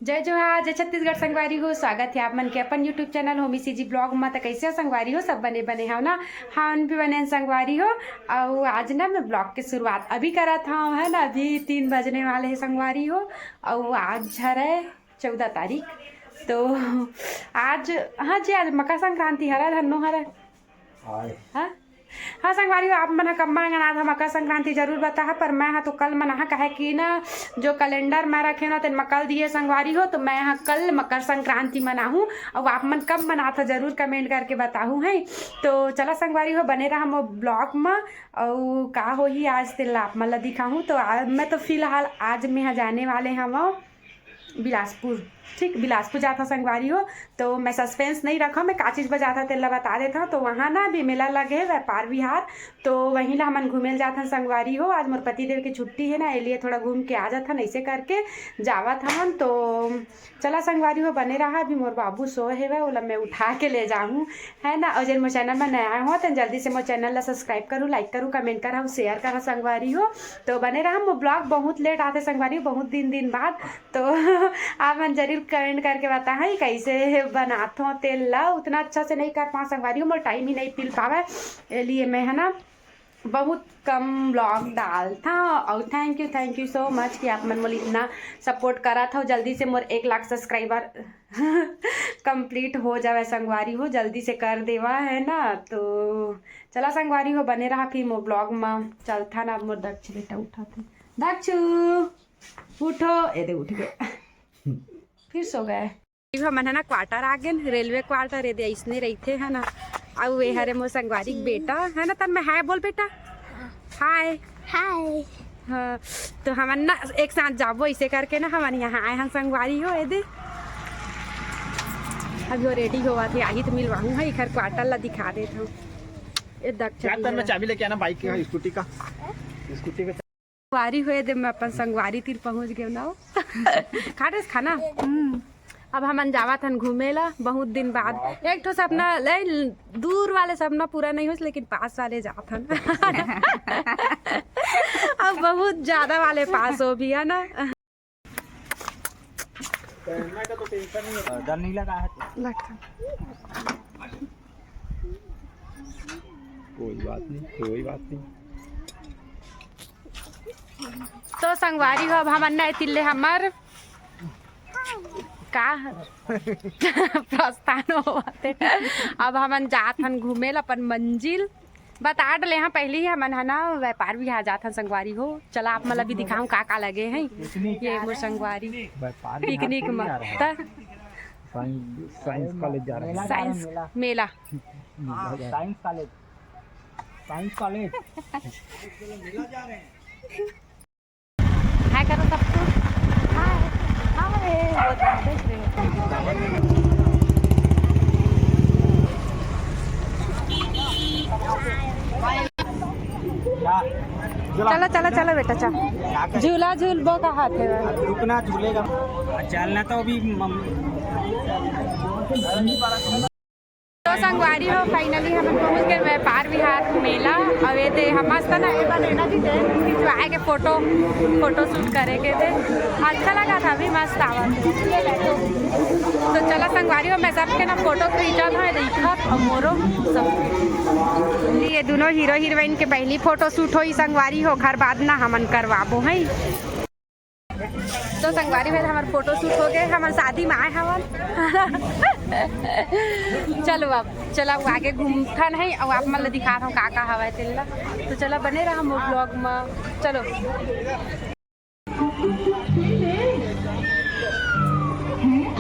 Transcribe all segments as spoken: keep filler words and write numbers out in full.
जय जोहार, जय छत्तीसगढ़ संगवारी हो। स्वागत हे आप मन के अपन YouTube channel Homi CG blog म। त कइसे हो संगवारी हो? सब बने बने हव ना? हमन भी बने हन संगवारी हो। अउ आज ना मैं ब्लॉग के शुरुआत अभी करत हव, है ना? अभी तीन बजने वाले हे संगवारी हो। अउ आज हरय चौदह तारीख, तो आज, हाँ जी, आज मकर संक्रांति हरय, धन्नो हरय। आय। हाँ? हाँ संगवारी हो, आप मन ह कब मनात ह मकर संक्रांति जरूर बताहा, पर मैं ह तो कल मनाहा, काहे कि ना जो कैलेंडर मैं रखे ना तेन म कल दिए संगवारी हो, तो मैं ह कल मकर संक्रांति मनाहूँ। अउ आप मन कब मनात ह जरूर कमेंट करके बताहू, है। तो चला संगवारी हो, बने रहा मोर ब्लॉग म। अउ का होही आज तेला आप मन ला दिखाहूँ। तो आ, मैं तो फिलहाल आज मैं ह जाने वाले हवं बिलासपुर। ठीक, बिलासपुर जात हव संगवारी हो, तो मैं सस्पेंस नहीं रखव, मैं का चीज बर जात हव तेला बता देत हव। तो वहाँ ना अभी मेला लगे हे व्यापार विहार, तो वहीं ला हमन घूमे ल जात हन संगवारी हो। आज मोर पति देव के छुट्टी हे ना, ए लिए थोड़ा घूम के आ जात हन, ऐसे करके जावत हवन। तो चला संगवारी हो, बने रहा। अभी मोर बाबू सोए हेवय, ओला मैं उठा के ले जाहूँ, है ना। अउ जेन मोर चैनल में नया हो तेन जल्दी से मोर चैनल ला सब्सक्राइब करू, लाइक करू, कमेंट करहु, शेयर करहु संगवारी हो। तो बने रहा, मोर ब्लॉग बहुत लेट आथे संगवारी हो, बहुत दिन दिन बाद। तो आप मन जरूर कमेंट करके बताहू कइसे बनाथव तेल ला। उतना अच्छा से नहीं कर पावं संगवारी हो, मोर टाइम ही नहीं मिल पावय, ए लिए मैं है ना बहुत कम ब्लॉग डालथव। अउ thank you, thank you so much कि आप मन मोला इतना सपोर्ट करत हव। जल्दी से मोर एक लाख सब्सक्राइबर कंप्लीट हो जावय संगवारी हो, जल्दी से कर देवा, है ना। तो चला संगवारी हो, बने रहा फिर मोर ब्लॉग म। चलथन अब, मोर दक्ष बेटा उठत हे। दक्षू, उठो। ए दे, उठ गए। फिर सो गए। हमन है ना क्वार्टर आ गेन, रेलवे क्वार्टर, ए दे अइसने रहिथे, है ना। अउ ए हरे मोर संगवारी के बेटा, है ना, तन में हाय बोल बेटा। हाय। हाय। हाँ, तो हमन ना एक साथ जाबो, ऐसे करके ना हमन यहाँ आए हन संगवारी हो। ए दे, अभी वो रेडी होवत हे, आही तो मिलवाहूँ है, एकर क्वार्टर ला दिखा देत हूँ। ए दक्ष जा, तन में चाबी लेके आना बाइक के, हाँ, स्कूटी का। स्कूटी का। संगवारी हो, ए दे मैं अपन संगवारी तीर पहुँच गेव ना। खा डरेस खाना? हम्म। अब हमन जावत हन घूमे ला, बहुत दिन बाद। एक ठो सपना ले, दूर वाले सपना पूरा नहीं होइस, लेकिन पास वाले जात हन। अब बहुत ज्यादा वाले पास हो भी, है ना। डर नहीं लगा है तो। कोई बात नहीं, कोई बात नहीं। तो संगवारी हो, अब हमन ना एतिले हमर का प्रस्थान होवत हे। अब हमन जात हन घूमे ला अपन मंजिल। बता डले हाँ पहले ही, हमन ह ना व्यापार विहार जात हन संगवारी हो। चला आप मन ला भी दिखाऊं का का लगे हैं। ये मोर संगवारी व्यापार पिकनिक में। त साइंस, साइंस कॉलेज जा रहे हैं। साइंस मेला। मेला जा रहे हैं। Science college. Science college. Hi करो सबको। हाय। हाय। चलो, चलो, चलो बेटा, चलो। झूला झूलबो का हाथ है। रुकना, झूलेगा। चलना तो अभी मम- तो संगवारी हो, finally हमन पहुंच गए व्यापार विहार मेला। अउ ए दे हम मस्त ना, ए बने ना जी, दे खिंचवाए के फोटो, फोटो शूट करे के दे। अच्छा लगा था, अभी मस्त आवा। तो चला संगवारी हो, मैं सबके ना फोटो खींचा था, देखा अउ मोरो सब। ये दोनों हीरो हीरोइन के पहली फोटो शूट होई संगवारी हो, घर बाद ना हमन करवाबो है। तो संगवारी भाई, हमार फोटो शूट हो गए, हमन शादी में आए हवन। चलो अब, चला अब आगे घूमथन है, अउ आप मन ला दिखात हूँ का का हवय तेला। तो चला बने रहा मोर ब्लॉग में, चलो।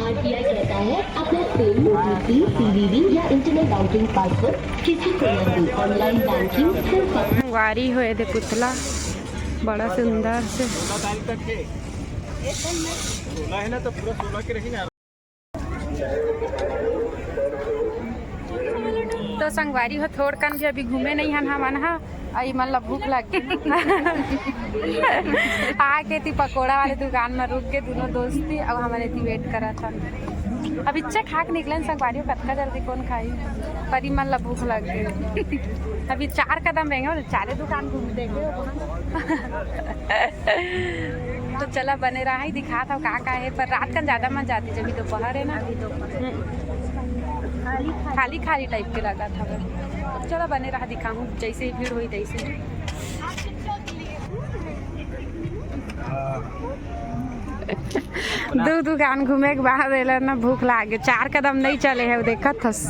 आरटीआई कहता है, अपना पिन, ओटीपी, सीवीवी या इंटरनेट बैंकिंग पासवर्ड किसी को न दे। ऑनलाइन बैंकिंग सिर्फ संगवारी हो, ए दे पुतला बड़ा सुंदर से। सोलह तारीख तक है। सोलह है ना, तो पूरा सोलह के रही ना। तो संगवारी हो, थोड़कन भी अभी घूमे नहीं हन हमन हा, अउ इमन ला भूख लग गे। आके एती पकोड़ा वाले दुकान में रुक के दोनों दोस्ती, अब हमन एती वेट करत हन। अब इच्छा खा के निकलन संगवारी हो, कतका जल्दी कौन खाई, पर इमन ला भूख लग गे। अभी चार कदम रहेंगे और चारे दुकान घूम देंगे। तो चला बने रहा ही, दिखात हव का का हे, पर रात कन ज्यादा मजा आती, जब भी दोपहर हे ना। अभी दोपहर। हम्म। खाली खाली। खाली खाली टाइप के लगत हवे। चला बने रहा, दिखाहूँ जैसे ही भीड़ होई तैसे। दू दुकान घूमे के बाद एला ना भूख लागे, चार कदम नहीं चले हे, देखत हस।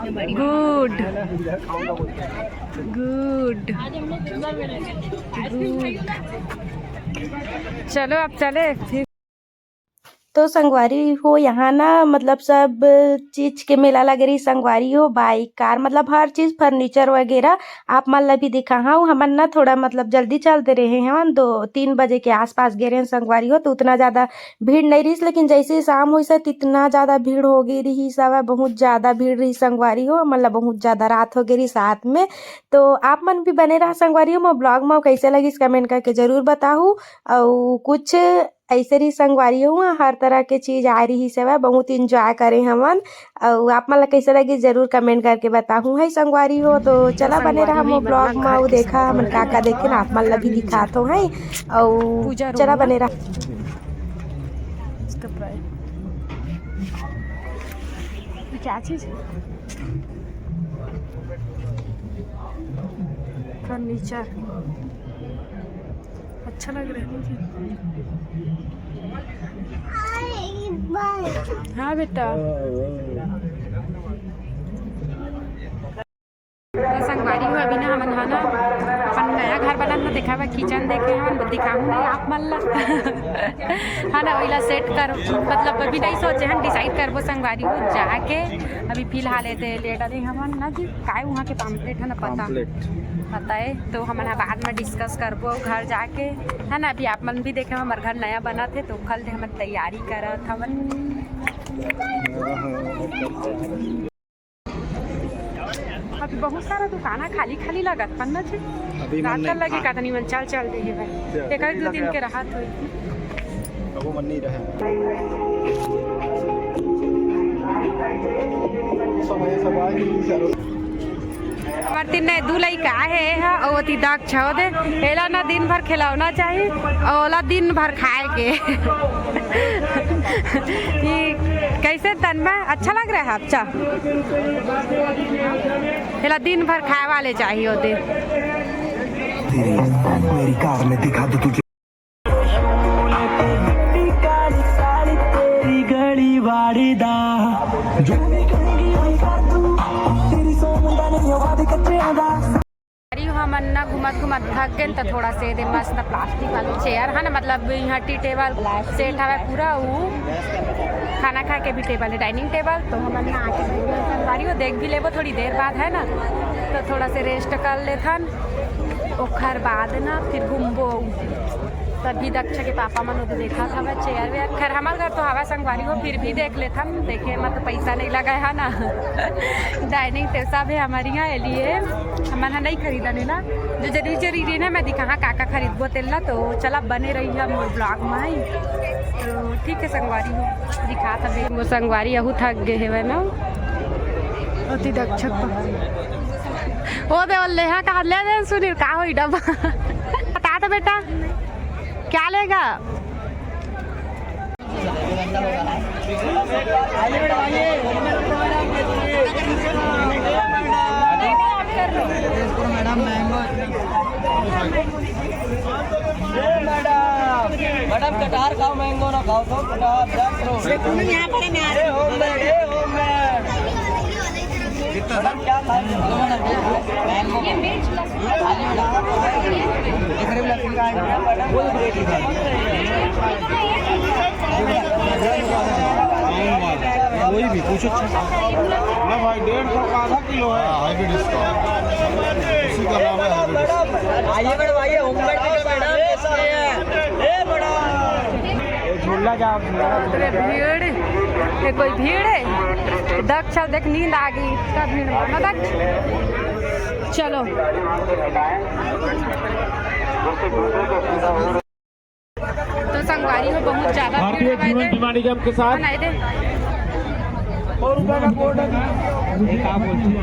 गुड। गुड। गुड। चलो अब चले फिर। तो संगवारी हो, यहाँ ना मतलब सब चीज के मेला लगे रही संगवारी हो, बाइक, कार, मतलब हर चीज, फर्नीचर वगैरह। आप मन ला भी दिखाहूँ, हमन ना थोड़ा मतलब जल्दी चल दे रहे हैं, दो तीन बजे के आसपास गे रहे हैं संगवारी हो, तो उतना ज्यादा भीड़ नहीं रहिस, लेकिन जैसे ही शाम होइस हे, इतना ज्यादा भीड़ हो गई रहिस हवय, बहुत ज्यादा भीड़ रहिस संगवारी हो, हमन ला बहुत ज्यादा रात हो गई रहिस साथ में। तो आप मन भी बने रहा संगवारी हो, मोर ब्लॉग में कैसे लगिस कमेंट करके जरूर बताहू। अउ कुछ ऐसे रही संगवारी हो, हर तरह के चीज आए रहिस हवय, बहुत एंजॉय करे हमन। अउ आप मन ला कैसे लगिस जरूर कमेंट करके बताहू है संगवारी हो। तो चला बने रहा मोर ब्लॉग में, अउ देखा हमन का का देखे ना, आप मन ला भी दिखात हो है। अउ पूजा चला room बने रहा। क्या चीज? फर्नीचर अच्छा लग रहा है मुझे। हाँ बेटा। तो संगवारी हो, अभी ना हमन हा ना अपन नया घर बनत ना, देखा बा किचन देखे हमन, दिखाहूँ नहीं आप मन ला। हाँ ना, ओइला सेट कर, मतलब अभी नहीं सोचे हन, डिसाइड करबो संगवारी हो जाके। अभी फिलहाल एदे लेट अरे हमन ना जी, काय वहाँ के पाम्पलेट है ना पता, पाम्पलेट। पता है, तो हमन हा बाद में डिस्कस करबो घर जाके, है ना। अभी आप मन भी देखे हमर घर नया बनत हे, तो कल ले हमन तैयारी करत हवन। अभी बहुत सारा दुकान है, खाली खाली लगत हन ना जी। अभी मन रात नहीं, कल लगे हाँ। कतनी मन चल चल रही है भाई, चल, एक आध दो दिन के राहत होई। अब वो मन नहीं रहे। समय सब आ गई, चलो। हमर तीन ने दू लइका हे, हा, अउ ओती दक्ष हो दे। एला ना दिन भर खिलौना चाही, अउ ओला दिन भर खाए के। ई कैसे तन में अच्छा लग रहा है? अच्छा, एला दिन भर खाए वाले चाही ओते। तेरी मेरी कार में दिखा दो तुझे। अरे हमन ना घूमत घूमत थक गेन, त थोड़ा से दे मस्त प्लास्टिक वाले चेयर है ना, मतलब यहाँ टी टेबल सेट हवे पूरा, उ खाना खाए के भी टेबल है, डाइनिंग टेबल। तो हमन ना आके बैठ गेन संगवारी हो, देख भी लेबो थोड़ी देर बाद, है ना, तो थोड़ा से रेस्ट कर लेथन, ओखर बाद ना फिर घूमबो। तभी दक्ष के पापा मन ओदे देखत हवय चेयर वेयर। खैर, हमर घर तो हवा संगवारी हो, फिर भी देख लेथन, देखे म तो पैसा नहीं लगा है ना। डाइनिंग टेबल सब है हमर यहाँ, ए लिए हमन ह नहीं खरीदन है ना। जो जरूरी जरूरी है ना, मैं दिखाहा का का खरीदबो तेल ला। तो चला बने रही हम ब्लॉग में ही। तो ठीक है संगवारी हो, दिखात हबे। वो संगवारी अहू थक गए हेवय ना। अति दक्ष। ओ दे, ओ ले, हाँ, कहा ले दे सुनील, का होई डब्बा? बता दे बेटा, क्या लेगा? Madam, mango. मैडम, मैडम, कटहर खाओ, मैंगो ना खाओ, तो कटहर, जैक फ्रूट। ये कौन यहाँ पर है? मैं आ रही हूँ। ए, होम मेड, ए, होम मेड। कितना? मैडम, क्या खाएंगे? मैंगो। कोई भी पूछो, अच्छा। ना भाई, डेढ़ सौ का आधा किलो है। हाँ, हाइब्रिड इसका। इसी का नाम है हाइब्रिड। आइए मैडम, आइए, होममेड भी है मैडम, कैसी है? ए मैडम। ये झूला जा, झूला। अरे भीड़, ये कोई भीड़ है? दक्ष, देख नींद आ गई, इतना भीड़ में ना दक्ष। चलो। तो संगवारी हो, बहुत ज्यादा भीड़ भारतीय हवय जीवन दे। बीमा निगम के साथ। बनाए दे। और ऊपर का बोर्ड है। ये क्या बोलते हैं?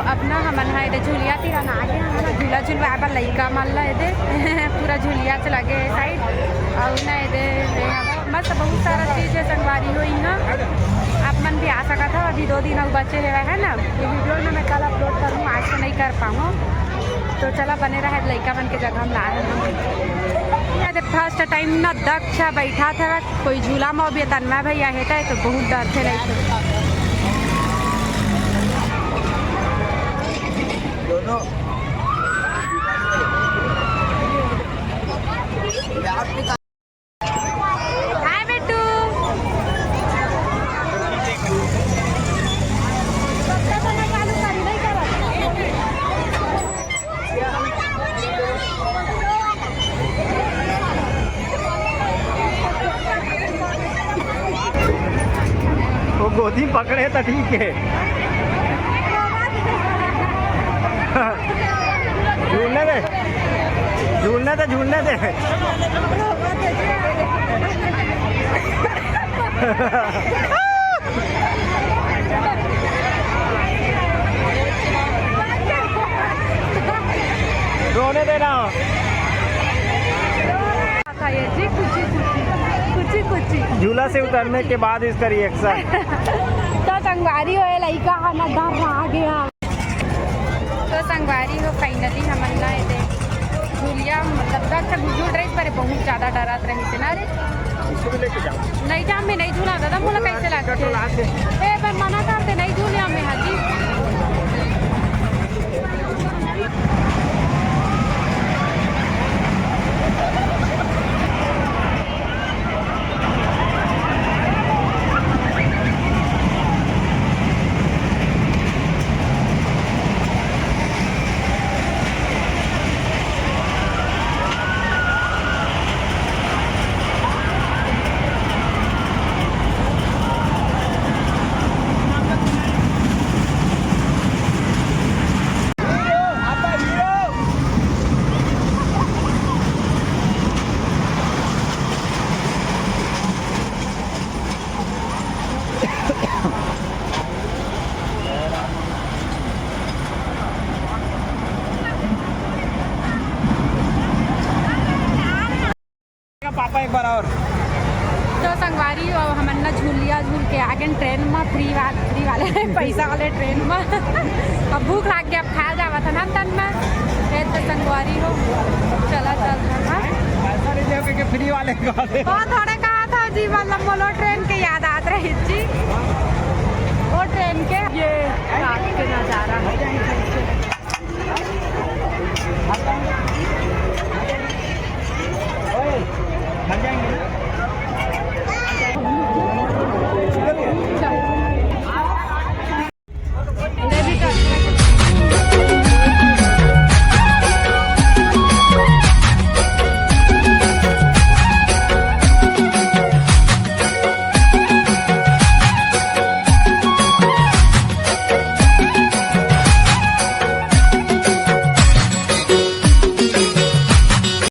अब ना हमन हा एदे झुलिया तीर ना आगे हन ना, झूला झुलवाए बर लइका मन ला एदे पूरा झुलिया च लगे हे साइड। अउ ना एदे, ए, मस्त बहुत सारा चीज हे संगवारी हो इहाँ। आप मन भी आ सकत हो, अभी दो दिन अउ बचे हेवय, है ना। ये वीडियो ना मैं कल अपलोड करूँ, आज तो नहीं कर पाऊँ। तो चला बने रहे, लइका मन के जगह हम ला रहे हैं। ये दे फर्स्ट टाइम ना दक्ष बैठा था कोई झूला म, अभी तन्मय भैया हे त तो बहुत डर थे लइका। हाय बेटू। वो गोदी पकड़े तो ठीक है। झूलने दे, झूलने दे, झूलने दे। रोने देना। था ये जी, कुची कुची, कुची कुची। झूला से उतरने के बाद इसका रिएक्शन। तो संगवारी होए लइका हा ना डर रहा गया। तो संगवारी हो, फाइनली हमन ना एदे झुलिया, मतलब दस तक झूल रही, पर बहुत ज्यादा डरात रही थे ना रे। इसको भी लेके जाओ। नहीं जा, मैं नहीं झूला दादा, मोला कैसे लगते? ए, मैं मना करते, नहीं झूलिया मैं हाजी। पापा एक बार और। तो संगवारी हो, अब हमन ना झूलिया झूल के आगे ट्रेन में, फ्री वाले, फ्री वाले पैसा वाले ट्रेन में। अब भूख लाग गया, अब खाया जावा था ना तन में। ए तो संगवारी हो, चला चल था ना। पैसा नहीं दे के फ्री वाले को। हाँ, थोड़े कहा था जी, मतलब बोलो ट्रेन के याद आत रही।